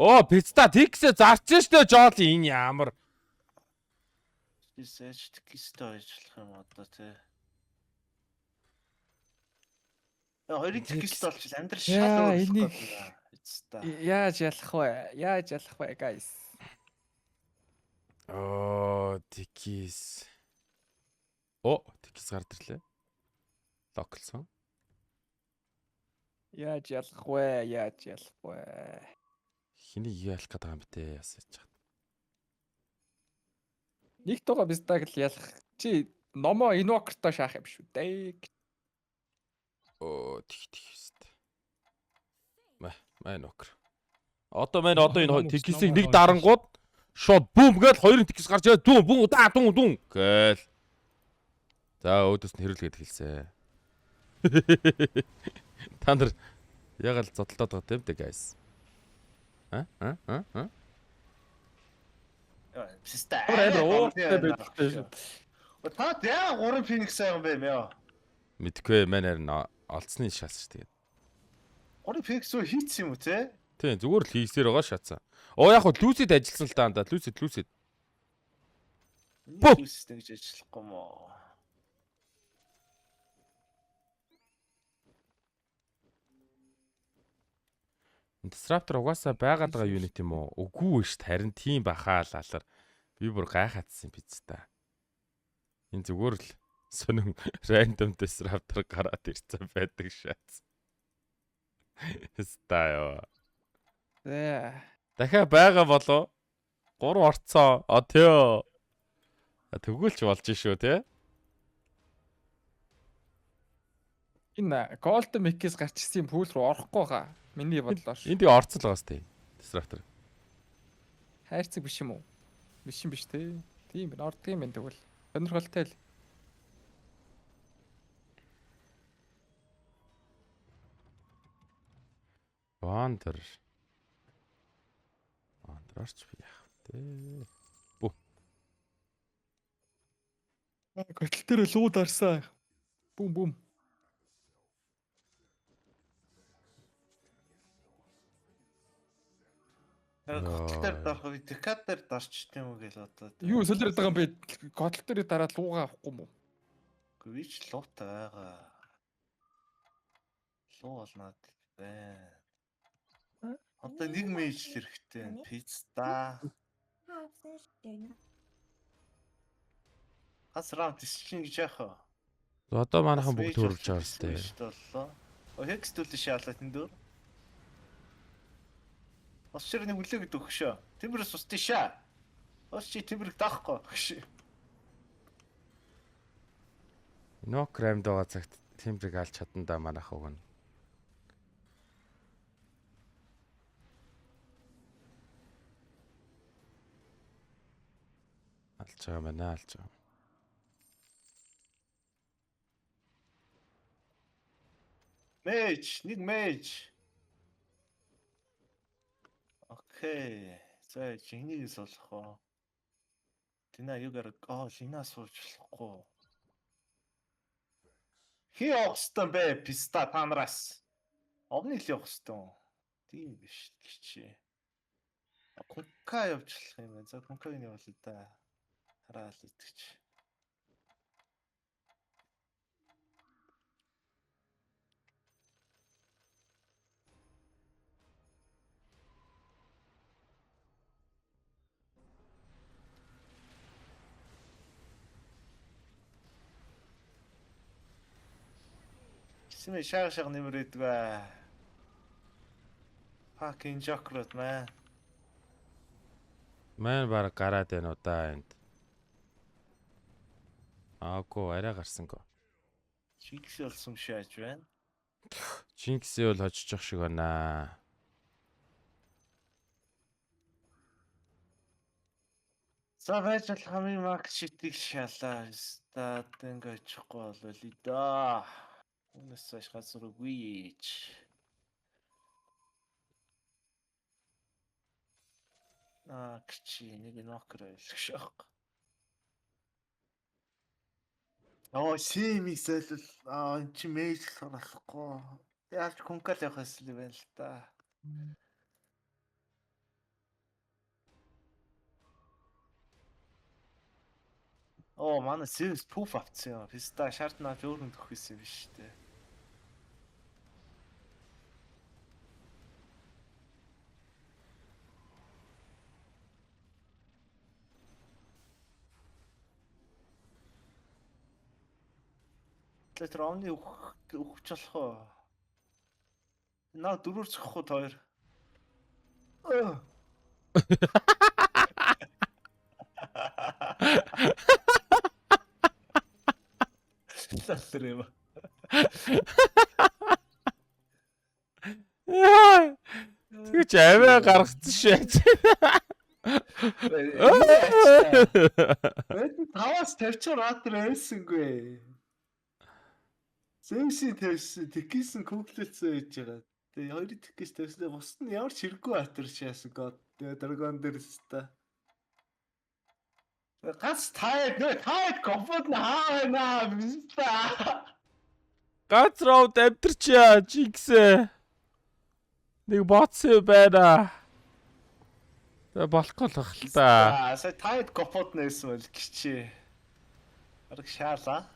Оо, пицца тэгсээ зарчин штэ Жоли энэ ямар. Бисэж тэгстэй ажиллах юм одоо тий. Хоёрын тэгстэй болчих амьдрал шал Яа, өөр энийг- эцэстээ. Яаж ялах вэ? Яаж ялах вэ, guys? Оо, тэгис. Оо, тэгис гард ирлээ. Локлсон. Яаж ялах вэ? Яаж ялах вэ? Хэнийг ялах гээд байгаа юм бэ те ясаж чад. Нэг туга бистаг л ялах. Чи номоо инвокертой шаах юм шүү дээ. Оо, тэг тэг өст. Мэ, мэ нокер. Одоо мэн одоо энэ тэгисийг нэг дарангууд шууд бүүм гээл хоёрын тэгис гарч ирээ дүүм бүүм да дүүм дүүм гээл. За өөдөөс нь хэрүүлгээд хэлсэн. Та нар яг л зодтолтоод байгаа юм дээ guys. А а а а Бистэ. Амар ууртай байдалтай шүү. Та яа 3 Phoenix байгаа юм бэ мё? Мэдгүй мэн харин олцсны шалс шүү тэгээд. 3 Phoenix үү хийцсэн юм уу те? Тийм зүгээр л хийсээр байгаа шатсан. Оо яг хөө Lucid ажилласан л да анда Lucid Lucid. Бүү! Lucid гэж ажиллахгүй мó. Disruptor угаасаа байгаад байгаа юунит юм уу? Үгүй шүү дээ. Харин тийм бахаа л алар. Би бүр гайхаадсан биз та. Энэ зүгээр л сонин random disruptor гараад ирсэн байдаг шаац. Стаа. За. Дахиад байгаа болов? 3 орцоо. А тэё. Тэгвэл ч болж шүү те. Энэ Golden Mickey-с гарч ирсэн пүүл рүү орохгүй хаа. Миний бодлоор. Энд тэгээ орцол байгаас те. Disruptor. Хайрцаг биш юм уу? Биш юм биш те. Тийм байна. Ордог юм байна тэгвэл. Сонирхолтой л. Вандер. Вандерч би яах вэ? Бүү. Готл дээр луу дарсаа. Бүм бүм. Котл дээр дарах үе декад дээр дарчт юм уу гэж бодоод. Юу солиорд байгаа юм бэ? Готл дээр дараад луугаа авахгүй юм уу? Үгүй би ч луутай байгаа. Луу бол надад байна. Одоо нэг мэж л хэрэгтэй. Пицца. Хас раунд чинь гэж яах вэ? Одоо манайхан бүгд хөрвж байгаа сте. Боллоо. О хекс төлөө шаалаа тэн дөр. Бас шир нэг үлээ гэдэг өгшөө. Тэмбэр сус тийшээ. Бас чи тэмбэрг даахгүй өгш. Нок рамд байгаа цагт тембриг алж чадна да манайх уг нь. Алж байгаа байна, алж байгаа. Мэж, нэг мэж. Окей. За жинийг суулгах уу? Тина юу гараг? Аа, Лина сууж болохгүй. Хи явах хэвээр бэ? Писта та нараас. Овны л явах хэвээр. Тийм биш чи. Кунка явуулах юм байна. За кункаг нь явуулъя да. Хараал итгэж. Симэ шаг шаг нэмрээд ба. Fucking Joker man. Мэн баг гараад байна уу да энд. Аагүй, арай гарсангүй. Jinx болсон шааж байна. Jinx-ийг бол хожиж шиг байна. За байж болох хамгийн макс шитийг шалаа. Стад ингэ очихгүй болвол идаа. Үүнээс цааш газар үгүй ч. Аа кчи нэг нокер байлгах шок. Аа симис л аа эн чи мэйж болохгүй. Яаж кункал явах хэсэл байна л та. Оо манай Zeus пуф авцсан юм. Писта шард наач өөр хүн төх гэсэн юм биш үү? Тэгээ тэр omni өгөх өгч болох уу? Наа дөрөөр цохих уу хоёр? Лалэр юм. Яа. Тэгэж авиа гаргацсан шээ. Бэд таваас тавьчаар ратер байсангүй. Зэмсийн тавьсан, тэкисэн күглэлцэн байж байгаа. Тэгээ хоёрын тэкис тавьснаа бусд нь ямар ч хэрэггүй атер шаасан гот. Тэгээ драгон дээр л та. Гац таад нөө таад комфорт наа наа биста. Гац раунд амтэрчээ Jinx. Нэг боцсон байна. Тэгээ болохгүй л бах л та. Аа сая таад комфорт нээсэн бол гिचээ. Арга шаалаа.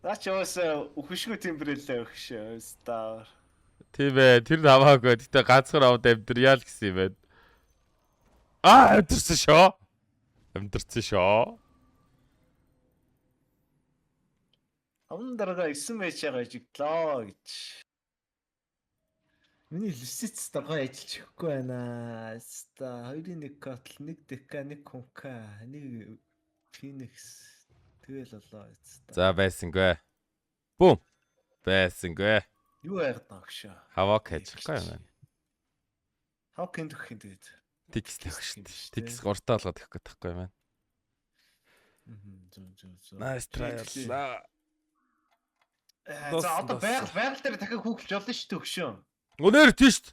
Наа чи уусаа үхшгүй тембрэлээ өгшөө. Стар. Тийм ээ, тэр намаагүй. Гэтэ ганцхан раунд амтэрьяа л гэсэн юм байна. Аа, амтэрсэн шөө. Амтэрсэн шөө. Таван дарга 9 мэж байгаа жигдлоо гэж. Миний лисиц дарга ажиллаж өгөхгүй байна. Ста 2-1 котл, 1 дека, 1 кунка, 1 феникс тэгэл болоо. Ста. За байсангүй. Бум. Байсангүй. Юу яагаад байгаа гшөө? Хавак хийчихгүй юм байна. Хав кэнд өгөх юм тэгээд. Тикс тавих шүү дээ. Тикс гуртаа болгоод өгөх гэдэг байхгүй юм байна. Зүг зүг зүг. Nice try боллаа. За одоо байгаль байгаль дээр дахиад хүүхэлж болно шүү дээ өгшөө. Өнөр тийш.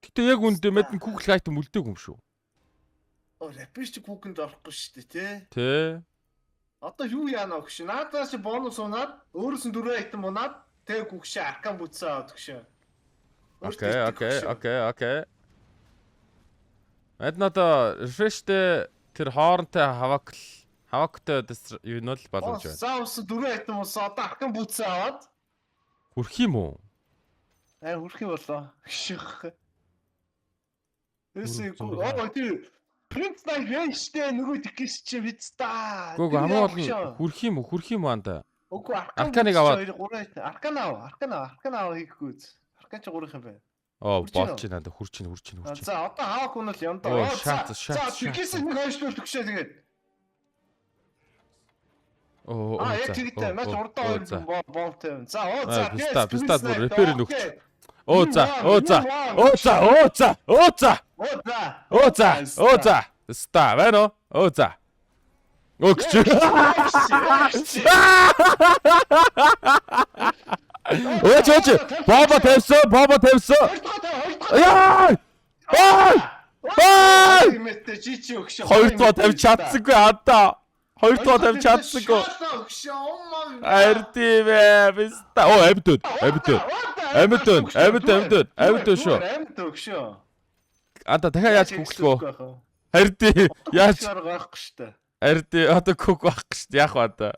Гэтэ яг үндэ мэдэн Google item үлдээг юм шүү. Оо рапиш чи хүүхэнд орохгүй шүү дээ тий. Тэ. Одоо юу яана өгш? Наадаас чи бонус унаад, өөрөөс нь дөрөв айтем унаад, тэг гүгшээ аркан бүтсэн аваад өгшөө. Окей, окей, окей, окей. Мэдэн одоо refresh-тэй тэр хоорондтой хавак хавактай юу нь бол боломж байна. За усан дөрөв айтем унсан, одоо аркан бүтсэн аваад Хүрх юм уу? Аа хүрх юм болоо. Гших. Эсээ оо тэр Prince Knight Rage-тэй нөгөө тэгээс чи биз та. Гүг хамгийн гол нь хүрх юм уу? Хүрх юм уу анда? Үгүй Арканыг аваад. 2 3 айтем. Аркан ав, аркан ав, аркан ав хийхгүй. Аркан чи 3 юм байна. Оо Хүрч гинэ болж байна анда хүрч чинь хүрч чинь хүрч чинь. За одоо хавак хүн бол юм Оо, даа. шат, шат, За шат. тэгээс нэг хойшлуул төгшөө тэгээд. Оо Аа яг тэгтэй. Наач урдаа хоёр бомбтой юм. За оо за. Аа, писта, писта бүр репер нүгч. Оо за, оо за. Оо за, оо за, оо за. Оо за. Оо за, оо за. Ста байна уу? Оо за. Өгч. Өөч өөч. Бобо тавьсан, бобо тавьсан. Яа! Ой! Ой! Мэтэ чи чи өгшөө. Хоёр дахь тавьж чадсангүй андаа. Хоёр дахь тавьж чадсангүй. Арди бэ. Биста. Оо амьд өн. Амьд өн. Амьд өн. Амьд амьд өн. Амьд өн шүү. Амьд өгшөө. Анда дахиад яаж гүглэх вэ? Харди яаж арга байхгүй шүү дээ. Харди одоо күк байхгүй шүү дээ. Яах вэ одоо?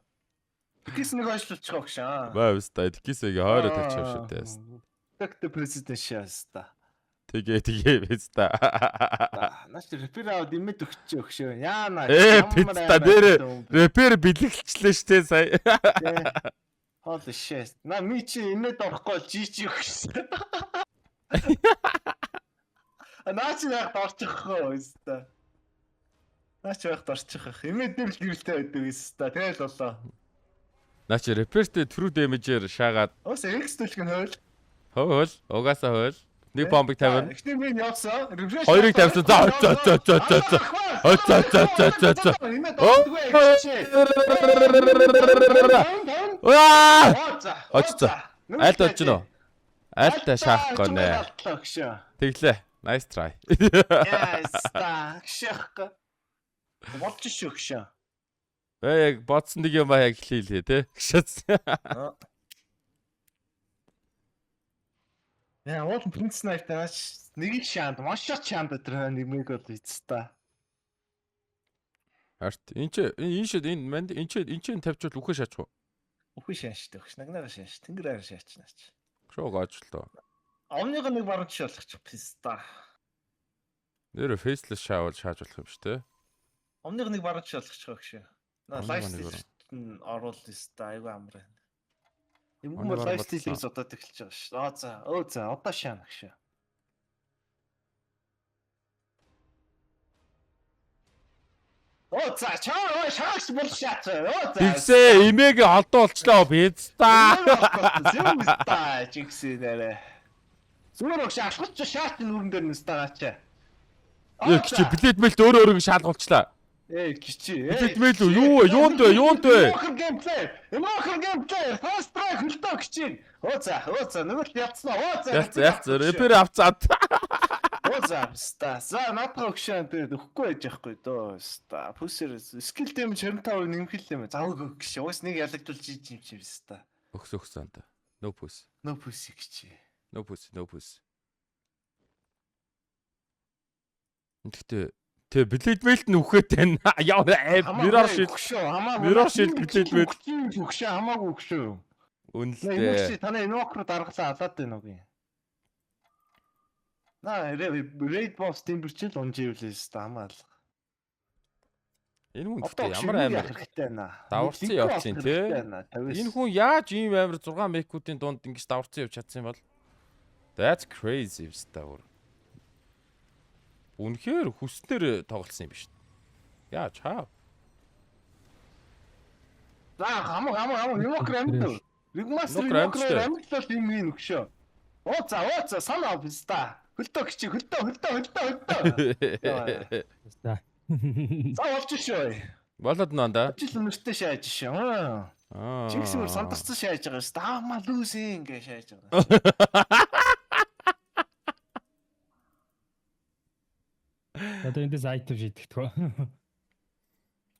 Тэгээс нэг хойшлуулчих өгшөө. Баа биста. Тэгээсээ хойроо тавьчих шүү дээ. Тэгтээ президент шээс та. Тэгээ тэгээ биста. Наач репер аваад имэд өгч өгшөө. Яана. Ээ пицца дээр репер бэлэглчлээ шүү дээ сая. Holy shit. На ми чи имэд орохгүй бол жи чи өгшөө. Наа чи яг орчих хөө өстө. Наач байхад орчих ах. Эмээ дээр л гэрэлтэй байдаг гэсэн та. Тэгэл болоо. Наа чи репертэй true damage-ээр шаагаад Ус X төлх нь хойл. хөөл, угаасаа хөөл. Нэг бомбыг тавина. Эхний минь явсан. Refresh. Хоёрыг тавьсан. За за за за за за. Ой, за за за за за. Эмээ дууддаггүй X чи. Уаа! Оо за. Очсон. Альд болж гинөө. Альтай шаах гонэ. Тэглээ. Nice try. Yes та. Гшэхгүй. Болж шүү гшээ. Э яг бодсон нэг юм аа яг хэлээ те. Гшээц. Яа, уул Prince Knight наач нэг л шаанд, one shot шаанд тэр нэг мэг бол эц та. Харт. Энд чи энэ шид энэ манд энэ чи энэ чи тавьчвал үхээ шаачих уу? Үхээ шааш тэ өгш, нагнага шааш, тэнгэр аар шаач наач. Шоог ажлаа. Овныго нэг баруун жишээ болгочих писта. Нэр faceless шаавал шааж болох юм шүү те. Овныго нэг баруун жишээ болгочих өгш. Наа Овныго нэг лайфстайл нь оруул писта айгүй амар байна. Эмгэн Овны бол баруун лайфстайлээс удаад эхэлж байгаа ш. Аа за, өө за, одоо шаана гш. Оо за, чаа, шаагч бол шаац. Оо за. Тэгсээ эмээгээ холдоо болчлоо пицца. Юм та жигсээ нэрэ. Зүгээр өгш алхаж чи шаач нүрэн дээр нүстагаа чи. Э чи блэд мэлт өөрөө өөрийгөө шаалгуулчлаа. Эй кичи. Блэд мэл үү? Юу вэ? Юунд вэ? Юунд вэ? Эмохэр геймплей. Эмохэр геймплей. Fast track хөлтөө кичи. Оо за, оо за, нөгөө л ялцсан. Оо за. Ялц ялц репер авцаад. Оо за, ста. За, наадах өгшөө тэгээд өгөхгүй байж байхгүй дөө. Ста. Пүсэр скил дэмж 25 нэмэх л юм. За өг өгш. Уус нэг ялагдвал жиж юм чи ста. Өгс өгс анта. No puss. No pussy кичи. No puss, no puss. Гэхдээ тэ блэд мэлт нь үхээд байна. Яа mirror shield өгшөө. Хамаагүй. Mirror shield blade mail. Өгшөө хамаагүй өгшөө. үнэлтэй. Наа танай инвокер даргалаа алаад байна уу? Наа raid boss тимбэрчил унживлээ шүү дээ хамаал. Энэ хүн Одоо гэхдээ ямар амар хэрэгтэй байна. Даварцсан явцсан тий. Энэ хүн яаж ийм амар 6 мекүүдийн дунд ингэж даварцсан явж чадсан юм бол? That's crazy өстой бүр. Үнэхээр хүснээр тоглосон юм биш. Яаж хаа? За хамаа хамаа хамаа инвокер амьд. Ригмастер Invoker инвокер амьд амьд л юм юм өгшөө. Оо за оо за санаа биста. Хөлтөө кичи хөлтөө хөлтөө хөлтөө хөлтөө. За. За болж шүү. Болоод нөө да. Жил нэртэй шааж шүү. Аа. Чигс бүр сандарсан шааж байгаа шүү. Аа маа лүүсин гэж шааж байгаа. Одоо эндээс айтем шийдэгдэх.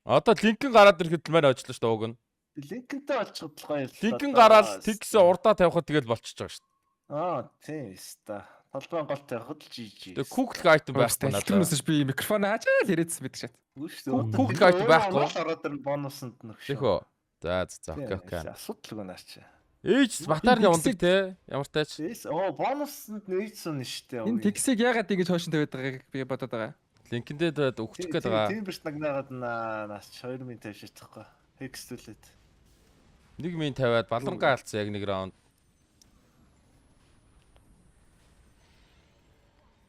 Одоо линкэн гараад ирэхэд л маань ажиллаа шүү дээ уг нь. Линкэнтэй болчиход л гоё л. Линкэн гараад тэгсээ урдаа тавихад тэгэл болчихж байгаа шүү Аа тийм өста. Толгойн гол тавихад л жижиг. дээ. Тэгээ Google item байхгүй надад. Тэрнээс би микрофон хаачаал яриадсан байдаг шат. Google item байхгүй. Ороод ир бонусанд нөхшөө. Тэхөө. За за за окей окей. Асуудалгүй наа чи. Ээж Батарны ундаг те. Ямар тач. Тэс оо бонусанд нээжсэн нь штэ. Энэ тексийг яагаад ингэж хойшин тавиад байгааг би бодоод байгаа. Линкэн дээр өгчих гээд байгаа. Тийм бэрт нагнаагаад наас 2000 тавьж чадахгүй. Хекстүүлээд. Нэг мин тавиад балангаа алдсан яг нэг раунд.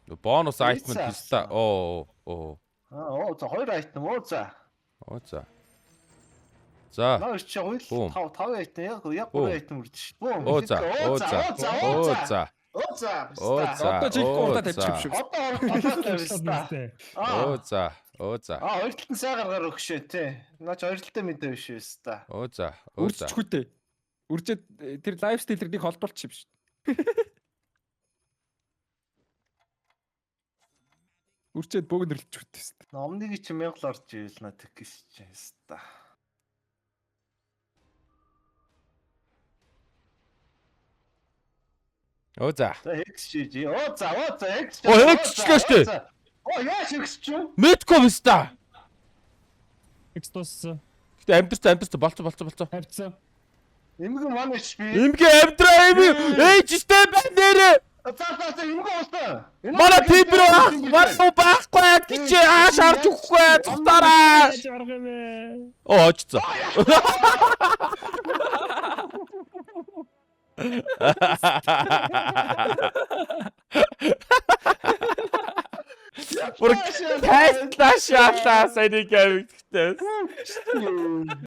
Бонус айтем писта. Оо оо. Аа оо за хоёр айтем оо за. Оо за. За. Наа чи хоёр Бүүм. 5 5 айтем яг яг Бүүм. 3 айтем үрдэж ш. Бүүм. Оо за. Оо за. Оо за. Оо за. Оо за. Одоо жинхэнэ урдаа Оо, за. тавьчих юм шиг. Одоо ороод тавьсан. Оо Аа. за. Оо за. Аа хоёр талд нь сайн гаргаар өгшөө те. Наа чи хоёр талтай мэдээ биш үү та. Оо за. Оо за. Үржчихгүй дээ. Үржээд тэр лайфстайлер нэг холдуулчих юм шиг. Үрчээд бөөгнөрлөж үтсэн. Номныг чи 1000 л орж ивэл наа тэг гэж чи та. Оо за. За X шиж. Оо за оо за X. Оо, X члээ штэ. Оо яаж X ч юм? Мэдгүй биста. X дууссан. Гэтэ амьдрц амьдрц болцоо болцоо болцоо. Тавьцсан. Эмгэн манай HP. Эмгэ амьдраа эми ээжтэй байна нэрээ. За за за эмгэн уусан. Манай тимбэр ах манай байхгүй гэж ааш харж өгөхгүй цухтаараа. Яаж арга юм бэ? Оо очсон. Бүр тайлтлаа шаалаа саяны гавигдтэй.